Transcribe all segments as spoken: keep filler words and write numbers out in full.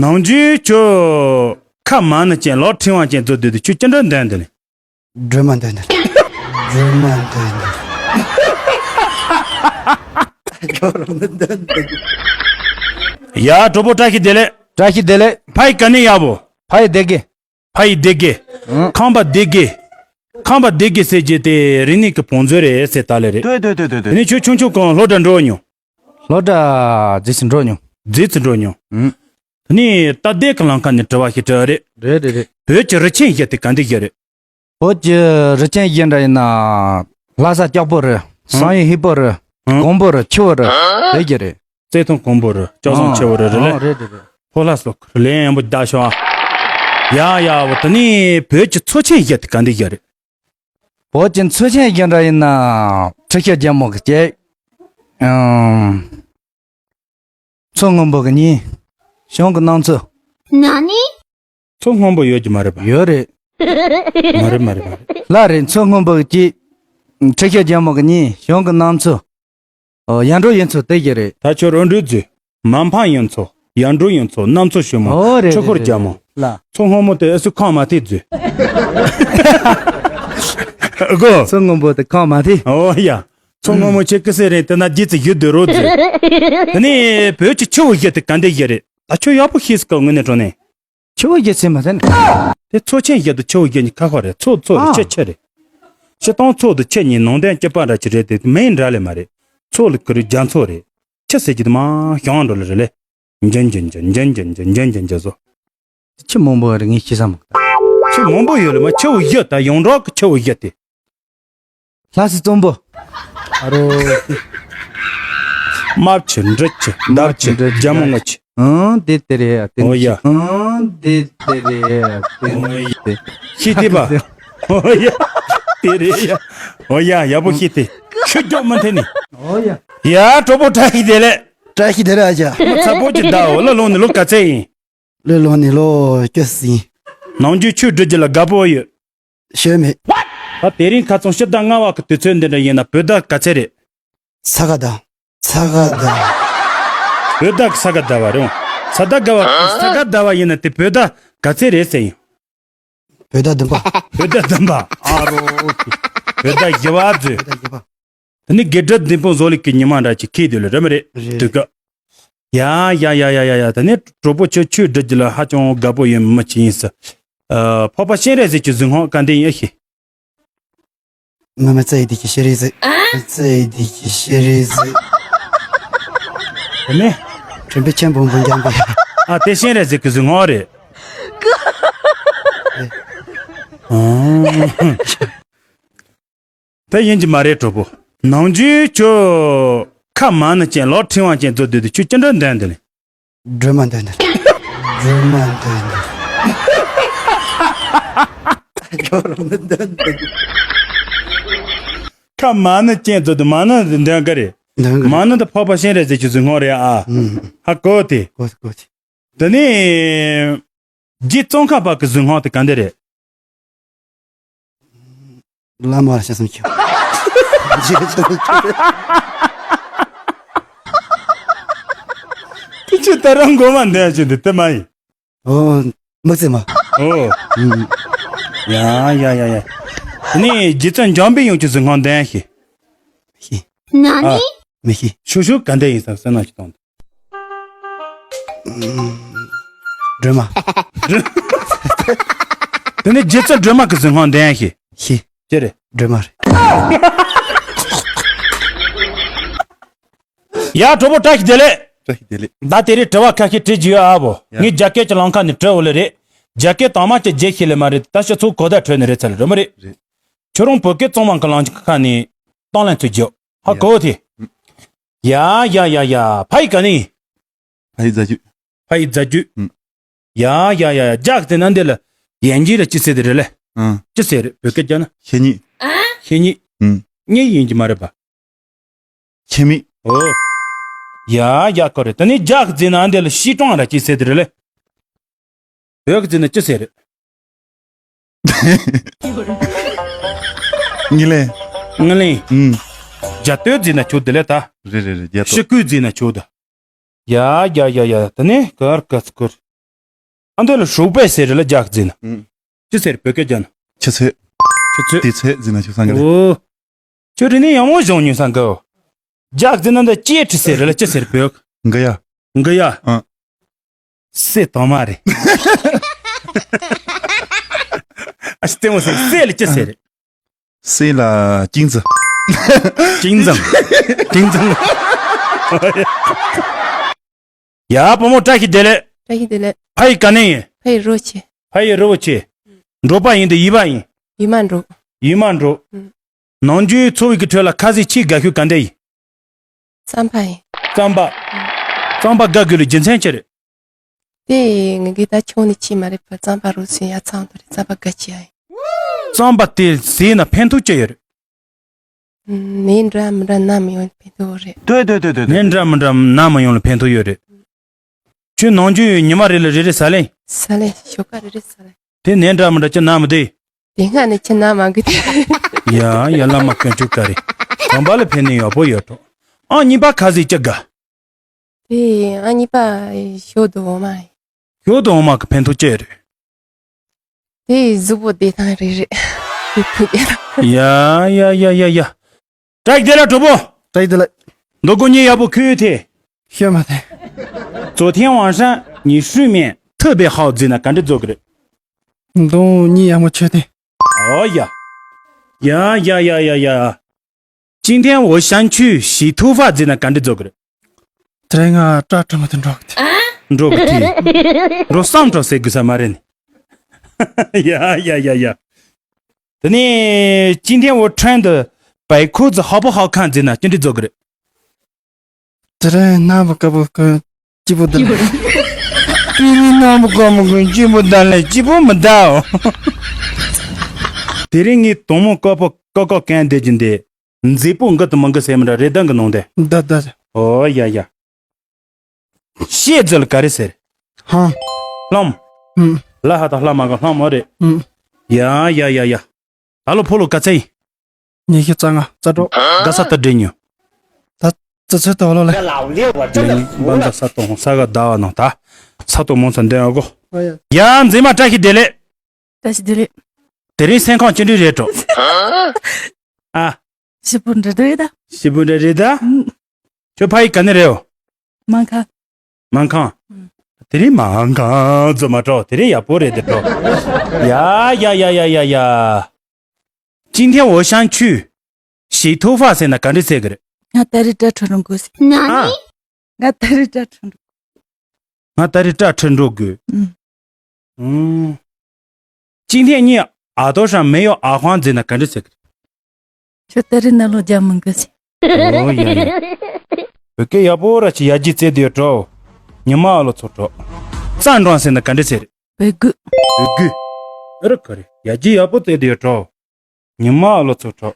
ནང་ཆོས་ཁྱོད་ཁ་མ་ནི་ཅན་ལོག་ཕྲེང་བ་ཅན་བཟོ་སྡོད་དུས་ཁྱོད་ཅི་འདྲ་འདོན་འདི་ནི། སྒྲོལ་མ་འདོན་འདི་ནི། སྒྲོལ་མ་འདོན་འདི་ནི། ཡ་གྲོགས་པོ་བཀྲ་ཤིས་བདེ་ལེགས། བཀྲ་ཤིས་བདེ་ལེགས། ཕ་ཡི་ག་ནས་ཡག་པོ། ཕ་ཡི་བདེ་གི། ཕ་ཡི་སྡེ་དགེ། ཨང་། ཁམས་པ་སྡེ་དགེ། ཁམས་པ་སྡེ་དགེ་ཟེར་རྒྱུ་དེ་རིག་གནས་ཀྱི་བང་མཛོད་རེད་ཟེར་ད་ལེ་རེད། ལྟོས་ལྟོས་ལྟོས་ལྟོས་ལྟོས། དེ་ནས་ཁྱོད་ཆུང་ཆུང་གང་སློབ་གྲྭ་འགྲོ་མྱོང་། སློབ་གྲྭ་རྗེས་སུ་འགྲོ་མྱོང་། རྗེས་སུ་འགྲོ་མྱོང་། ཨང་། དེ་ནས་ད་ལྟའི་གི་ལམ་ཁ་ནས་དྲི་བ་ཞིག་དྲི་རེད། རེད་རེད་རེད། བོད་ཀྱི་རི་ཆེན་བཞི་དེ་ག་འདི་བཞི་རེད། བོད་ཀྱི་རི་ཆེན་བཞི་འདྲ་ཡིན་ན། ལྷ་ས་སྐྱོག་པོ་རི། ཨང་། བསམ་ཡས་ཧི་པོ་རི། ཨང་། གོང་པོ་རི་ཆུ་བོ་རི། དེ་བཞི་རེད། རྩེ་ཐང་གོང་པོ་རི་ལྕགས་ཟམ་ཆུ་བོ་རི་རེད་ལེ། ཨང་། རེད་རེད་རེད། ཕོ་ལྷ་སོགས་ལན་ཡང་པོ་བདའ་ཤོག་ཨ། ཡ་ཡ་བོ་དེ་ནས་བོད་ཀྱི་མཚོ་ཆེན་བཞི་དེ་ག་འདི་བཞི་རེད། བོད་ཀྱི་མཚོ་ཆེན་བཞི་འདྲ་ཡིན་ན། ཁྲི་ཤོད་རྒྱལ་མོ་གི་སྐྱེས། ཨང་། མཚོ་སྔོན་པོ་གི་གཉིས། གཞུང་གི་གནམ་མཚོ། ན་ནི། མཚོ་སྔོན་པོ་ཡོད་ཀྱི་མ་རེད་པ། ཡོད་རེད། མ་རེད་མ་རེད་མ་རེད། ལ་རེད། མཚོ་སྔོན་པོ་གི་གཅིག་ཁྲི་ཤོད་རྒྱལ་མོ་གི་གཉིས། གཞུང་གི་གནམ་མཚོ། ཨོ་ཡར་འབྲོག་གཡུ་མཚོ་དེ་བཞི་རེད། ད་ཁྱོད་རང་འགྲོས་རྫུས། མ་ཕམ་གཡུ་མཚོ། ཡར་འབྲོག་གཡུ་མཚོ། གནམ་མཚོ་ཞོལ་མོ། ཨོ་རེད་ཁྲི་ཤོད་རེད་རྒྱལ་མོ། རེད་ལ། མཚོ་སྔོན་མོ་དེ་ཨེ་སུ་ཁང་མ་ཐེ་རྫུས། ཨ་གོ། མཚོ་སྔོན་པོ་དེ་ཁང་མ་ཐེ། ཨོ་ཡ། མཚོ་སྔོན་མོ་ཁྱེད་ཀི་སེ་རེད་དེ་ན་རྗེས་ཚེ་ཡུལ་དུ་རོ་རྫུས། དེ་ནས་བོད་ཀྱི་ཆུ་བོ་བཞི་དེ་ག་འདི་བཞི་རེད། ད་ཁྱོད་ཡག་པོ་ཤེས་སི་ཀ་དངོས་གནས་དྲང་གནས། ཆུ་བོ་བཞི་ཟེར་མ་ཟེར་ན། དེ་མཚོ་ཆེན་བཞི་དང་ཆུ་བོ་བཞི་གཉིས་ཁ་ཁ་རེད། མཚོ་མཚོ་རེད། ཨ། ཆུ་ཆུ་རེད། སྤྱིར་བཏང་མཚོ་དང་ཆུ་གཉིས་ནང་དོན་གཅིག་པ་འདྲ་ཅིག་རེད་དེ་མིང་འདྲ་ལེ་མ་རེད། མཚོ་ལ་ཁུ་རི་རྒྱ་མཚོ་རེད། ཆུ་ཟེར་གྱི་དེ་མ་ཞང་འགྲོ་ལེ་རེད་ལེ། འཇིན་འཇིན་འཇིན་འཇིན་འཇིན་འཇིན་འཇིན་འཇིན་འཇིན་བཟོ། ཆུ་མང་པོ་རེད་ངས་ཤེས་ས་མ། ཆུ་མང་པོ་ཡོད་ལེ་མ་ཆུ་བོ་བཞི་ད་ཡོངས་གྲགས་ཀྱི་ཆུ་བོ་བཞི་དེ། ལྷ་སའི་གཙང་པོ། ཨ་རོ། རྨ་ཆུ། འབྲི་ཆུ། རྨ་དར་ཆུ། ཆུ། འབྲི་ཆུ། རྒྱལ་མོ་རྔུལ་ཆུ། ཨང་། དེ་དེ་རེད་ཡ། དེ་ཨོ་ཡ། ཨང་། དེ་དེ་རེད་ཡ། དེ་ཨོ་ཡ། དེ། ཤི་དེ་པ། ཨོ་ཡ། དེ་རེད་ཡ། ཨོ་ཡ། ཡག་པོ་ཤི་དེ། ཤི་རྒྱོག་མི་འཐེན་ནི། ཨོ་ཡ། ཡ་གྲོགས་པོ་བཀྲ་ཤིས་བདེ་ལེགས། བཀྲ་ཤིས་བདེ་ལེགས་ཨ་ཅག་མི་ཚ་པོ་ཅིག་བདའ་འོ་ལ་ལོང་ནི་ལོ་ག་ཚད་ཡིན། ལོས་ལོན་ནི་ལོ་སྐྱོ་སྲིད། ནང་རྒྱུད་ཆོས་སྒྲུབ་རྒྱུ་ལ་དགའ་པོ་ཡོད། ཤོད་མེད། ད་དེ་རིང་ཁ་ཚང་ཕྱི་ཟླ་ལྔ་བ་གི་དུས་ཚོད་འདི་འདྲ་ཡིན་ན་བོད་ཟླ་ག་ཚད་རེད། ས་ག་ཟླ། ས་ག་ཟླ། བོད་ཟླ་གི་ས་ག་ཟླ་བ་རེད་འོང་། ས་ཟླ་དགའ་བ་ས་ག་ཟླ་བ་ཡིན་ན་དེ་བོད་ཟླ་ག་ཚད་རེད་ཟེར་ཡིན། བོད་ཟླ་བདུན་པ། བོད་ཟླ་བདུན་པ། ཨ་རོ། བོད་ཟླ་བཞི་བ་ཟེར། བོད་ཟླ་བཞི་པ། དེ་ནི་དགེ་སྒྲུབ་འདུན་པོ་བཟོ་ལས་ཀྱི་ཉི་མ་འདྲ་ཅིག་ཁེལ་དུས་ལ་རེད་མ་རེད། རེད། དུས་སྐབས། ཡ་ཡ་ཡ་ཡ་ཡ་ཡ། དེ་ནི་གྲོགས་པོ་ཁྱོད་ཆོས་སྒྲུབ་རྒྱུ་ལ་ཧ་ཅང་དགའ་པོ་ཡིན་མི་ཅི་ཡིན་ཟེར། ཨ། འཕགས་པ་སྤྱན་རས་གཟིགས་ཀྱི་གཟིགས་སྔགས་ག་འདི་ཡིན་ཨེ་ཤེས། མ་མ་ཙ་ཡི་དེ་ཀྱི་ཤེས་རེད་ཟེར། ཙ་ཡི་དེ་ཀྱི་ཤེས་རེད་ཟེར། དེ་ནི། དྲན་པའི་ཆེན་པོ་འབུམ་རྒྱང་པའི། ཨ་དེ་སྤྱན་རས་གཟིགས་ཀྱི་གཟིགས་སྔགས་རེད། ཨ། ད་ཡིན་གྱི་མ་རེད་གྲོགས་པོ། ནང་རྒྱུད་ཁྱོད་ཁ་མ་ནི་ཅན་ལོག་ཕྲེང་བ་ཅན་བཟོ་སྡོད་དུས་ཁྱོད་ཅི་འདྲ་འདོན་འདི་ནི། སྒྲོལ་མ་འདོན་འདི། སྒྲོལ་མ་འདོན་འདི། སྒྲོལ་མ་འདོན་འདི། ཁ་མ་ནི་ཅན་བཟོ་སྡོད་མ་ནི་འདོན་ག་རེད། འདོན་ག་རེད། མ་ནི་ད་འཕགས་པ་སྤྱན་རས་གཟིགས་ཀྱི་གཟིགས་སྔགས་རེད་ཨ། ཨུམ། ཧ་གོ་དེ། གོ་གོ་དེ། དེ་ནི། རྗེ་ཙོང་ཁ་པ་གི་གཟིགས་སྔགས་དེ་ག་འདི་རེད། བླ་མ་ལ་ཞེ་སུམ་ཅུ། དེ་ཆུ་ད་རང་མགོ་མ་འདོན་ཞིག་འདི་དེ་མ་ཡིན། ཨོ། མི་ཚེ་མ། ཨོ། ཡ་ཡ་ཡ་ཡ། དེ་ནི་རྗེ་བཙུན་འཇམ་པའི་དབྱངས་ཀྱི་གཟིགས་སྔགས་འདོན་ཞིག་ཤི། ན་ནི། མི་ཤི། ཤུ་ཤུ་ག་འདི་ཡིན་སམ་སེམས་ནང་ཞིག་གཏོང་། སྒྲོལ་མ། དེ་ནི་རྗེ་བཙུན་སྒྲོལ་མ་གི་གཟིགས་སྔགས་འདོན་ཞིག་ཤི། ཅི་རེད། སྒྲོལ་མ་རེད། ཡ་གྲོགས་པོ་བཀྲ་ཤིས་བདེ་ལེགས། བཀྲ་ཤིས་བདེ་ལེགས། ད་དེ་རིང་དྲི་བ་ཁ་ཤས་དྲི་རྒྱུ་ཡོད་ཨ་བོ། ཡ། ངས་རྒྱ་སྐད་ཀྱི་ལམ་ཁ་ནས་དྲི་འོ་ལེ་རེད། རྒྱ་སྐད་དང་མ་ཅི་བརྗེད་ཤེས་ལེ་མ་རེད། ད་ཕྱི་ཚུགས་གོ་བརྡ་འཕྲོད་ནི་རེད་ཚ་ལེ་རོ་མ་རེད། རེད། ཁྱོད་རང་བོད་སྐད་གཙང་མ་གི་ལམ་ཁ་ནས་གཏོང་ལེན་ཚུལ་རྒྱུ། ཧ་ཡ། གོ་དེ། ཡ་ཡ་ཡ་ཡ། ཕ་ཡི་ག་ནས། ཕ་ཡི་རྫ་རྒྱུད། ཕ་ཡི་རྫ་རྒྱུད། ཨུ། ཡ་ཡ་ཡ་ཡ། རྒྱ་གི་དེ་ན་འདི་ལ་ཡན་ཇི་ལ་ཅི་ཟེར་དེ་རེད་ལེ། ཨང་། ཅི་ཟེར་རེད་བོད་སྐད་རྒྱག་ན། ཤེས་ཉིད། ཤེས་ཉིད། ཨུ། ཉིད་ཡིན་གྱི་མ་རེད་པ། ཁྱད་མེད། ཨོ། ཡ་ཡ་ཁོ་རེད། དེ་ནས་རྒྱ་གི་ཟེར་ན་འདི་ལ་ཤི་གྲོང་ར་ཅི་ཟེར་དེ་རེད་ལེ། བོད་གི་ཟེར་ན་ཅི་ཟེར་རེད། ངི་ལེ། ངི་ལེ། ཨུམ། རྒྱ་སྟོད་ཟེར་ན་ཆོག་དེ་ལེ་ད། རེད་རེད་རེད་རྒྱ་སྟོད། ཤི་ཀུའི་ཟེར་ན་ཆོག་ད། ཡ་ཡ་ཡ་ཡ། དེ་ནས་ཀར་ཀ་སྐུར། ཨ་འདི་ལ་ཧྲུག་པའི་ཟེར་རེད་ལ་རྒྱག་ཟེར་ན། ཨུམ། ཅི་ཟེར་བོད་སྐད་རྒྱག་ན། ཆུ་ཚོད། ཆུ་ཚོད། དུས་ཚོད་ཟེར་ན་ཆོག་སང་ག་ལ། ཨོ། ཁྱོད་རིག་གནས་ཡག་མོ་སྦྱོང་མྱོང་སང་ག། རྒྱག་ཟེར་ན་འདི་ཅེ་ཁྲི་ཟེར་རེད་ལ་ཅི་ཟེར་བོད། འགི་ཡ། འགི་ཡ། ཨ། སེ་དང་མ་རེད། ཨ་ལྟད་མོ་ཟེར་སེ་ལ་ཅི་ཟེར། སེ་ལ་ཅིང་ཙི། ཅིང་ཙང་། ཅིང་ཙང་། ཡ་བུ་མོ་བཀྲ་ཤིས་བདེ་ལེགས། བཀྲ་ཤིས་བདེ་ལེགས། ཕ་ཡུལ་ག་ནས་ཡིན། ཕ་ཡུལ་རི་བོ་ཆེ། ཕ་ཡུལ་རི་བོ་ཆེ། འབྲོག་པ་ཡིན་དུས་ཡུལ་པ་ཡིན། ཡུལ་མ་འབྲོག་ཡུལ་མ་འབྲོག་ཨུ། ནམ་རྒྱུན་འཚོ་བའི་གི་ཁྲོད་ལ་ཁ་ཟས་ཆེས་དགའ་ཤོས་ག་འདྲ་ཡིན། རྩམ་པ་ཡིན། རྩམ་པ། རྩམ་པ་དགའ་དགོས་ལ་རྒྱུ་མཚན་ཅི་རེད། དེ་ངེད་ཀྱི་ད་ཆུང་ནས་ཆེ་མ་རེད་པ། རྩམ་པ་རོ་སུ་ཡ་ཚང་དུ་རེད། རྩམ་པ་དགའ་ཆེ་ཡ་ཡིན། རྩམ་པ་དེ་ཟས་ན་ཕན་ཐོགས་ཅི་ཡོད་རེད། ནད་འདྲ་མི་འདྲ་ན་མི་ཡོང་ཕན་ཐོགས་རེད། ནད་འདྲ་མི་འདྲ་ན་མི་ཡོང་ལ་ཕན་ཐོགས་ཡོད་རེད། ཁྱོད་ནམ་རྒྱུན་ཉི་མ་རེ་ལ་རེ་རེ་ཟ་ལེ། ཟ་ལེ་ཞོགས་ཀ་རེ་རེ་ཟ་ལེ། དེ་ནད་འདྲ་མི་འདྲ་ཅི་ན་མི་བདེ། དེ་སྔ་ནས་ཅི་ན་མ་གི་དེ། ཡ་ཡ་བླ་མ་དཀོན་མཆོག་ག་རེ། གང་པ་ལ་ཕན་ནི་ཡག་པོ་ཡོད་འགྲོ། ཨང་གཉིས་པ་ཁ་ཟས་ཅི་དགའ། དེ་ཨང་གཉིས་པ་ཞོ་དུ་འོ་མ་རེད། ཞོ་དུ་འོ་མ་གི་ཕན་ཐོགས་ཅི་རེད། དེ་གཟུགས་པོ་བདེ་ཐང་རེ་རེད། དེ་ཕུགས་ཡ། ཡ་ཡ་ཡ་ཡ་ཡ། བཀྲ་ཤིས་བདེ་ལེགས་གྲོགས་པོ། བཀྲ་ཤིས་བདེ་ལེགས། འདུག་གོ་ཉིན་ཡག་པོ་ཁུལ་ཡོད་དེ། ཤོད་མ་དེ། 昨天晚上你睡眠特别好ཟེར་ན་ག་འདྲ་རྫོགས་ཀྱི་རེད། 你都你也没确定。 ཨོ་ཡ། ཡ་ཡ་ཡ་ཡ་ཡ། 今天我想去洗头发ཟེར་ན་ག་འདྲ་རྫོགས་ཀྱི་རེད། དེ་རིང་ང་སྐྲ་བྲི་མ་ཐུབ་འགྲོ་གི་དེ། འགྲོ་གི་དེ། འགྲོ་བསམ་འགྲོ་ཟེར་དགོས་ས་མ་རེད་ནི། ཡ་ཡ་ཡ་ཡ། དེ་ནས་今天我穿的白裤子好不好看ཟེར་ན་ཅི་འདྲ་རྫོགས་ཀྱི་རེད། དེ་རིང་གནམ་བུ་དཀར་པོ་གོན་སྐྱིད་པོ་འདུག་དེ་རིང་གནམ་བུ་དཀར་མོ་གོན་སྐྱིད་པོ་འདུག་ལས་སྐྱིད་པོ་མི་འདུག་དེ་རིང་ངས་དོང་མོ་དཀར་པོ་ཀོ་ཀོ་གན་བསྡད་ཀྱིན་བསྡད། མཛེས་པོ་འགི་དང་མི་འགི་ཟེར་མི་འདྲ་རེད་ད་འགི་ནང་དེ། ད་ད། ཨོ་ཡ་ཡ། ཤེས་ཟེར་ལ་ག་རེ་ཟེར། ཧང་། ལྷམ། ཧུམ། ལ་ཧ་དང་ལྷ་མ་ག་ལྷམ་མ་རེད། ཧུམ། ཡ་ཡ་ཡ་ཡ། ད་ལོ་ཕོ་ལོ་ག་ཚད་ཡིན། ཉི་ཤུ་རྩ་ལྔ་རྩ་དྲུག་ག་ས་ད་འདྲེ་ཉོ། ད་ཙི་ཚོད་ད་ལོ་ལ། ལེ་ལེ་བ་ཅོ་ལ་ལེ་ལེ་བ་འཛག་ས་དོང་ས་ག་ཟླ་བ་ནང་ད། ས་དོ་མོ་ཚ་འདོན་ཨ་གོ། ཡ་མཛེས་མ་བཀྲ་ཤིས་བདེ་ལེགས། བཀྲ་ཤིས་བདེ་ལེགས། དེ་རིང་སེམས་ཁམས་ཅི་འདྲ་རེད་འགྲོ། ཨ། ཞི་བོ་འདྲ་འདྲ་རེད་ད། ཞི་བོ་འདྲ་རེད་ད། ཨུམ། ཁྱོད་ཕ་ཡུལ་ག་ནས་རེད་འོ། སྨར་ཁམས། སྨར་ཁམས། ཨུམ། དེ་རིང་སྨར་ཁམས་ཙི་མ་འགྲོ་དེ་རིང་ཡག་པོ་རེད་དེ་འགྲོ། ཡ་ཡ་ཡ་ཡ་ཡ་ཡ། 今天我想去洗头发ཟེར་ན་ག་འདྲ་ཟེར་གི་རེད། ང་ད་རེས་སྐྲ་བྲི་འགྲོ་དགོས་ཟེར། ཨ། ང་ད་རེས་སྐྲ་བྲི་འགྲོ། ང་ད་རེས་སྐྲ་བྲི་འགྲོ་དགོས། ཨུམ། ཨུམ། 今天你耳朵上没有耳环ཟེར་ན་ག་འདྲ་ཟེར་གི་རེད། ཁྱོད་ད་རེས་རྣ་ལོག་རྒྱག་མི་དགོས་ཟེར། ཨོ་ཡ་ཡ། བོད་སྐད་ཡག་པོ་ར་ཅིག་ཡར་རྒྱས་བཙལ་དུ་ཡོད་འགྲོ། ཉི་མ་ཨ་ལོ་ཚོ་འགྲོ། རྩ་འགྲང་ཟེར་ན་ག་འདྲ་ཟེར་རེད། བོད་གོས། བོད་གོས། ཨ་ར་ག་རེ་ཡར་རྒྱས་ཡག་པོ་བཙལ་དུ་ཡོད་འགྲོ། ཉི་མ་ཨ་ལོ་ཚོ་འགྲོ།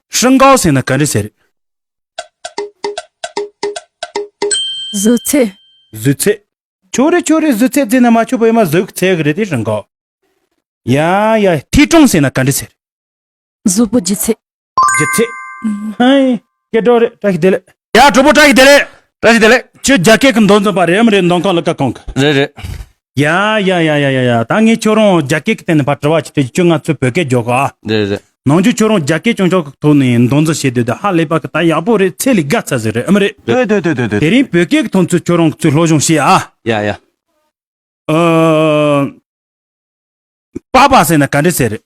身高ཟེར་ན་ག་འདྲ་ཟེར་རེད། གཟུགས་ཚད། གཟུགས་ཚད། ཆོག་རེད་ཆོག་རེད་གཟུགས་ཚད་བརྩིས་ན་མ་ཆོག་པ་ཡིན་མ་གཟུགས་ཚད་གི་རེད་དེ་身高། ཡ་ཡ་体重ཟེར་ན་ག་འདྲ་ཟེར། གཟུགས་པོ་ལྗིད་ཚད། ལྗིད་ཚད། ཧའི། སྐད་གྲགས་རེད་བཀྲ་ཤིས་བདེ་ལེགས། ཡ་གྲོགས་པོ་བཀྲ་ཤིས་བདེ་ལེགས། བཀྲ་ཤིས་བདེ་ལེགས། ཁྱོད་རྒྱ་སྐད་གི་མདོ་འཛིན་པ་རེད་མི་རེད་མདོ་ཁང་ལ་ཀ་ཁོང་གི། རེད་རེད། ཡ་ཡ་ཡ་ཡ་ཡ་ཡ་ད་ངས་ཁྱོད་རང་རྒྱ་སྐད་གི་སྟེང་ནས་ཕར་དྲི་བ་ཅིག་དྲིས་ཁྱོད་ང་ཚོའི་བོད་སྐད་རྒྱོབ་གོ་ཨ། རེད་རེད། ནམ་རྒྱུན་ཁྱོད་རང་རྒྱ་སྐད་རྐྱང་རྐྱང་གི་ཐོག་ནས་མདོ་འཛིན་བྱེད་དུས་ད་ཧ་ལས་པ་གི་ད་ཡག་པོ་རེད་ཚད་ལས་བརྒལ་ཚར་ཟིག་རེད་ཨ་མི་རེད། རེད་རེད་རེད་རེད་རེད། དེ་རིང་བོད་སྐད་གི་ཐོག་ཚུར་ཁྱོད་རང་ཚུར་སློབ་སྦྱོང་བྱེད་ཨ། ཡ་ཡ། ཨ། པ་པ་ཟེར་ན་ག་འདྲ་ཟེར་རེད།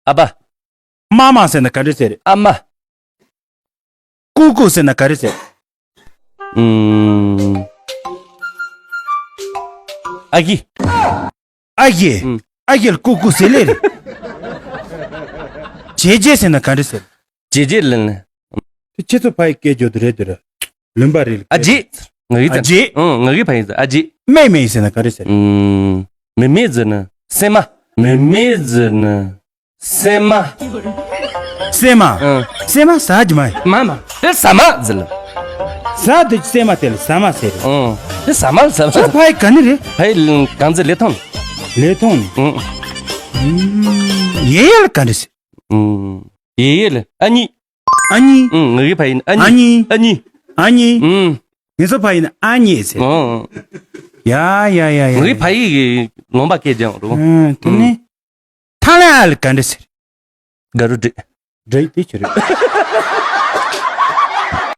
ཨ་ཕ། མ་མ་ཟེར་ན་ག་འདྲ་ཟེར་རེད། ཨ་མ། ཀུ་ཀུ་ཟེར་ན་ག་རེ་ཟེར། ཨུམ། ཨ་ཡེ། ཨ་ཡེ། ཨུམ། ཨ་ཡེ་ལ་ཀུ་ཀུ་ཟེར་ལེ་རེད། ཇེ་ཇེ་ཟེར་ན་ག་རེ་ཟེར། ཇེ་ཇེ་ལན། དེ་ཁྱེད་ཚོ་ཕ་ཡི་སྐད་རྒྱོབ་དུ་རེད་དེ་ར། ལུང་པ་རེད། ཨ་ཇེ། ང་གི་ཨ་ཇེ། ཨུམ། ང་གི་ཕ་ཡི་ཨ་ཇེ། མེ་མེ་ཟེར་ན་ག་རེ་ཟེར། ཨུམ། མེ་མེ་ཟེར་ན་སེ་མ། མེ་མེ་ཟེར་ན། སེ་མ། སེ་མ། ཨང་། སེ་མ་ཟ་རྒྱུ་མ་ཡིན། མ་མ། དེ་ཟ་མ་ཟེར་ལ། ཟ་དེ་སེ་མ་དེ་ལ་ཟ་མ་ཟེར། ཨང་། དེ་ཟ་མ་ཟ་མ། ཁྱོད་ཕ་ཡི་ག་ནི་རེད། ཕ་ཡི་གངས་རྩེ་ལི་ཐང་། ལི་ཐང་ནི། ཨང་། ཡེ་ཡེ་ལ་ག་འདྲ་ཟེར། ཨང་། ཡེ་ཡེ་ལ་ཨ་ནི། ཨ་ནི། ཨང་། ང་གི་ཕ་ཡི་ཨ་ནི། ཨ་ནི། ཨ་ནི། ཨ་ནི། ཨང་། ངེད་ཚོ་ཕ་ཡི་ཨ་ནི་ཟེར། ཨང་། ཡ་ཡ་ཡ་ཡ། ངའི་ཕ་ཡིག་གི་ལུང་པ་སྐད་རྒྱག་རོགས། ཨ། དེ་ནི། ཐང་ལ་ཨ་ལ་ག་འདྲ་ཟེར། དགའ་རུ་འདྲི། འདྲི་དེ་ཆི་རེད།